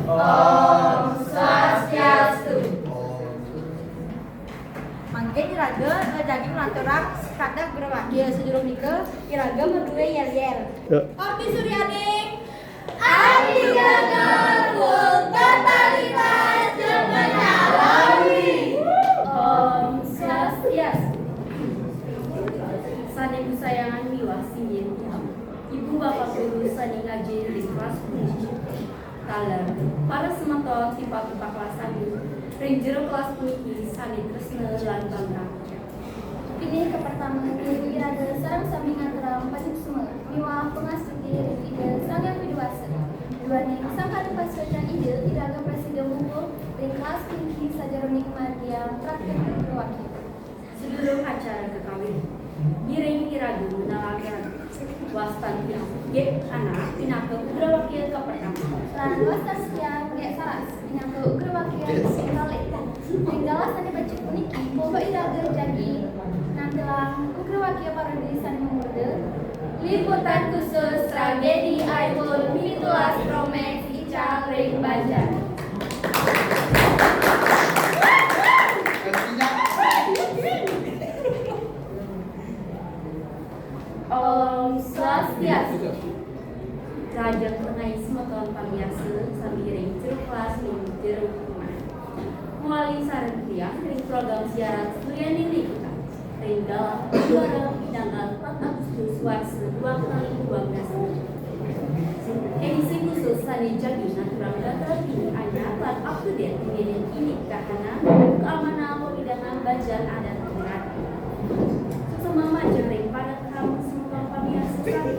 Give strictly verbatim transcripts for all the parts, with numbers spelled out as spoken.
Om Swastiastu. Mangkin iraga, eh, jagi ngaturang kadah guru wakil sadurung nika, iraga madué yél-yél. Ya. Abdi Suryani. Abdi gagal full totalitas jeung menyalahi. Om Swastiastu. Sané kusayangan miwah singgihan. Ibu bapak guru sané ngajin di kelas puniki. Taler, para semeton timpal-timpal kelas sami ring jero kelas puniki sané tresna lan bangga. Inggih kapertama, iraga sareng sami ngaturang panyuksma miwah pangastuti ring Ida Sang Hyang Widhi Wasa. Duaning sangkaning pasuécan Ida, iraga prasida mungkur ring kelas puniki sajeroning margiang traktir guru wakil. Sadurung acara kakawin, ngiring iraga ngenalaken wastan tiang. Nggih, Ana pinaka putra wakil kapertama. Lan wastan tiang Gék Saras pinaka putra wakil sing kalih. Ring galah sané becik puniki, monggo iraga jagi nampilang putra wakil parodi sané murda. Liputan khusus tragedi iPhone pitulas Pro Max ical ring Banjar. Om Swastiastu. Rahajeng tengai semeton pamiarsa sami ring jero kelas ring jero rumah. Mawali sareng titiang ring program siaran Suryani Liputan. Ring galah Juara pinanggal empat Agustus warsa dua kali dua belas. Edisi khusus sané jagi ngaturang data terkini anyar lan up to date ngenénin indik kahanan, keamanan, wewidangan, bajaan adat, nggih. Suksma majeng ring para tamu semeton pamiarsa sami.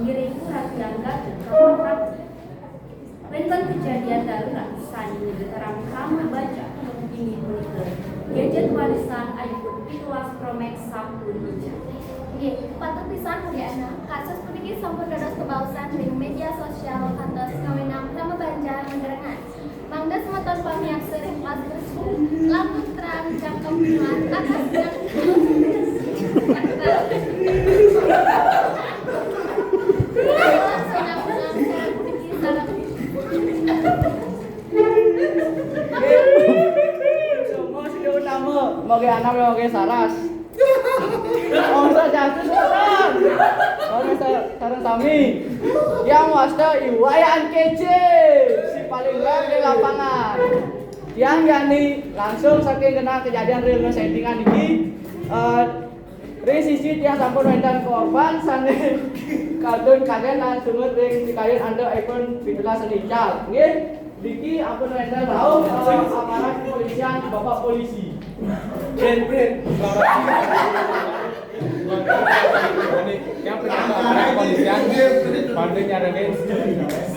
Ngiring uratian gatra kapertama. Wénten kejadian darurat sané nyegeterang kamu baja, inggih punika gadget warisan iPhone pitulas Pro Max sampun ical. Nggih, patut pisan, Udi Ana. Kasus puniki sampun dados kabaosan ring média sosial kantos ngawinang krama banjar magerengan. Mangda semeton pamiarsa ring kelas langkung terang jangkep lan atas jangkep. Semua sudah utama. Moga anak, moga saras. Om Swastiastu, Saudara. Om sa-, sareng sami. Tiang wasta I Wayan Kece, si paling rem di lapangan. Tiang jani langsung saking kena kejadian real settingan niki. Eh, ring sisi tiang sampun wénten korban sané kantun kagén lan sungut ring pikayun anda iPhone pitulas sané ical. Nggih. Niki ampun wénten rauh, eh, aparat kepolisian, Bapak Polisi. Brin, brin. Ini yang pertama aparat kepolisian, mangda nyarengin,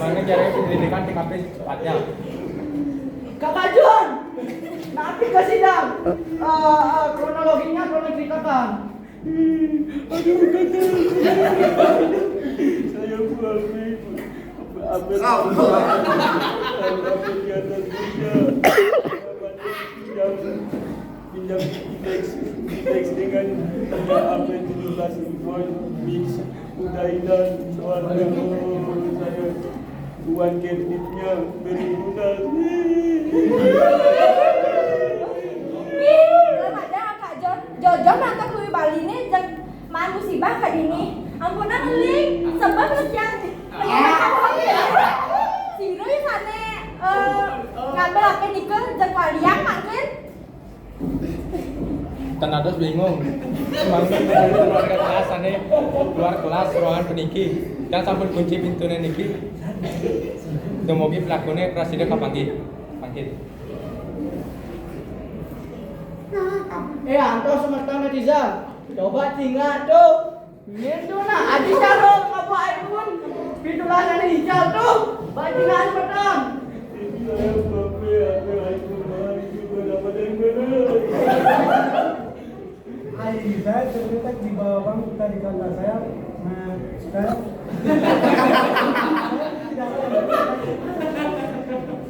mangda nyarengin penyelidikan T K P secepatnya. Kakak Jun, napi ka sidang? Eh, eh, kronologinya tolong ceritakan. Aduh, kata. Saya buang, Bu. Apa, apa, apa kegiatan kerja? Pinjam, pinjam teks, teks dengan, apa, tujuh belas ribu, mix, udah indah, soalnya, oh, saya buat kreditnya, beri lunas. Ih, belum ada, Kak Jon. Jojo mantap lui Bali nih, jeung maan musibah ka dini. Ampun, ngeling, sebab lesian. Sira sané, eh, ngambil apa nika jeung waliang mangkin. Tan dados bingung. Mangkin keluarga kelas sané luar kelas ruangan puniki. Yang sampun kunci pintuné niki. Dumugi pelakuné prasida kapanggih. Panggih. Eh, antos semeton netizen. Coba tinggal tuh. Gitu nah, adi cara ngapa iPhone pitulas sané ical tuh. Bajingan petang. Ini saya sampai ada iPhone baru juga dapat yang benar. Ai, saya cerita di bawah bang tadi kata saya, nah, saya,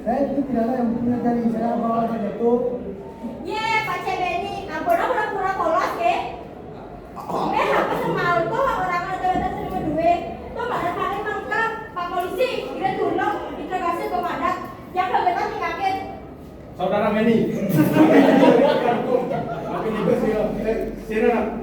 saya itu tidak ada yang punya dari saya bawa saja tuh. Yé, Pak Cebeni, ampun pura-pura polos, ya. Meh, apa semal tuh orang ada yang terima duit? Tuh pada paling mangkap, Pak Polisi, kira tulung, interogasi. Parah ini. Apa nih, Gus? Sira.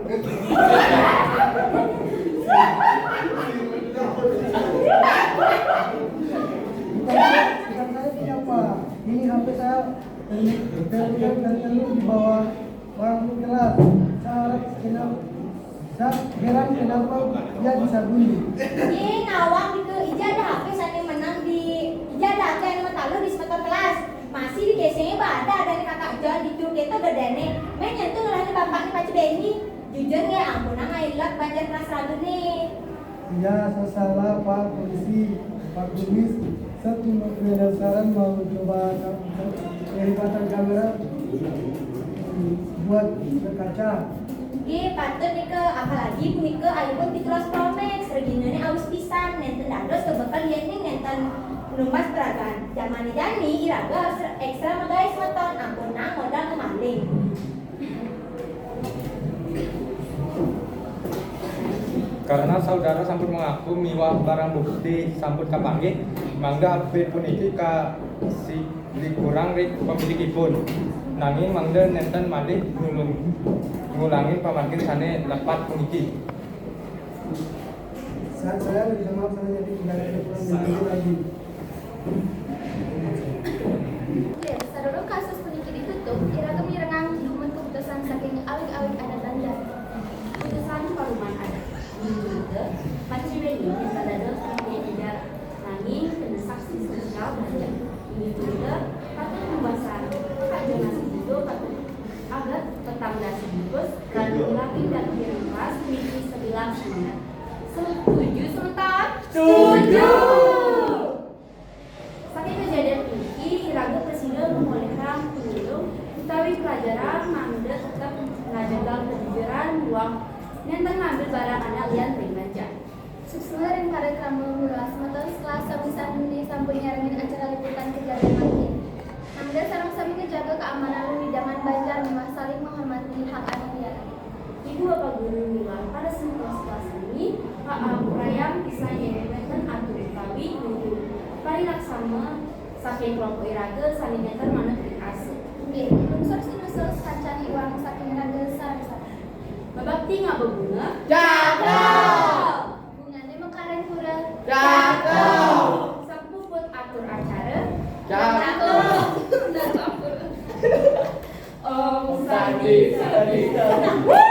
Bukan, bukan saya punya, Pak. Ini H P saya dari, dari, dari dulu dibawa orang kelas. Saya harap kenapa, saya heran kenapa dia bisa bunyi. Ye, ngawang gitu. Ija ada H P sana menang di, ija ada H P yang talu di semester kelas. Masih dikesengnya badak dari kakak John di tur gitu gedene. Main nyentuh ngelahnya bapaknya Paci Benny. Jujur ya ampun, nang ilak banjar kelas ragu nih. Iya, salah, Pak Polisi, Pak Kumis. Saya cuma penasaran mau coba ka-, kelihatan kamera buat berkaca. Nggih, patut nika, apalagi punika ayubun pitulas Pro Max, reginane awis pisan, nenten dados kebekel yen ning nenten numbas peragaan. Jamane jani iraga harus ekstra megai semeton, ampun nang modal kemaling. Karena saudara sampun mengaku miwah barang bukti sampun kapanggih, mangda H P puniki kasilikurang ring pemilikipun. Nanging mangda nenten malih nulung, ngulangin pamargin sane lepat puniki. Saat saya minta maaf, saya jadi tidak ada kurang lagi. Nggih, sadurung kasus puniki ditutup, iraga mirengang dumun keputusan saking awig-awig adat Banjar. Keputusan paruman adat. Inggih punika, Paci Benny nenten dados pemimpin Banjar, nanging kena sanksi sosial Banjar. Inggih punika, patut numbasang Pak Jonas Bujito patut agat petang dasa bungkus, lan ngulangin daging ring kelas puniki sabilang semangat. Setuju semeton? Setuju! Saking kejadian puniki, iraga prasida ngamolihang panyuluh utawi pelajaran mangda tetep ngajagang kejujuran miwah nenten ngambil barang anak lian ring meja. Suksma ring parikrama mula, semeton sekelas sami sandune sampun nyarengin acara liputan kejadian mangkin. Mangda sareng sami ngejaga keamanan wewidangan Banjar miwah saling menghormati hak anu lian. Ibu Bapak Guru miwah para semeton sekelas sami, kaampurayang pisan yen wenten atur utawi nunggu parilaksana saking kelompok iraga sane nyetar manut ring asa. Nggih, lungsur sinusul sakancan iwang saking raga sareng sami. Babakti ngaba bunga. Cakep. Bungane mekaring pura. Cakep. Sapuput atur acara. Cakep. Om Santi, Santi, Santi.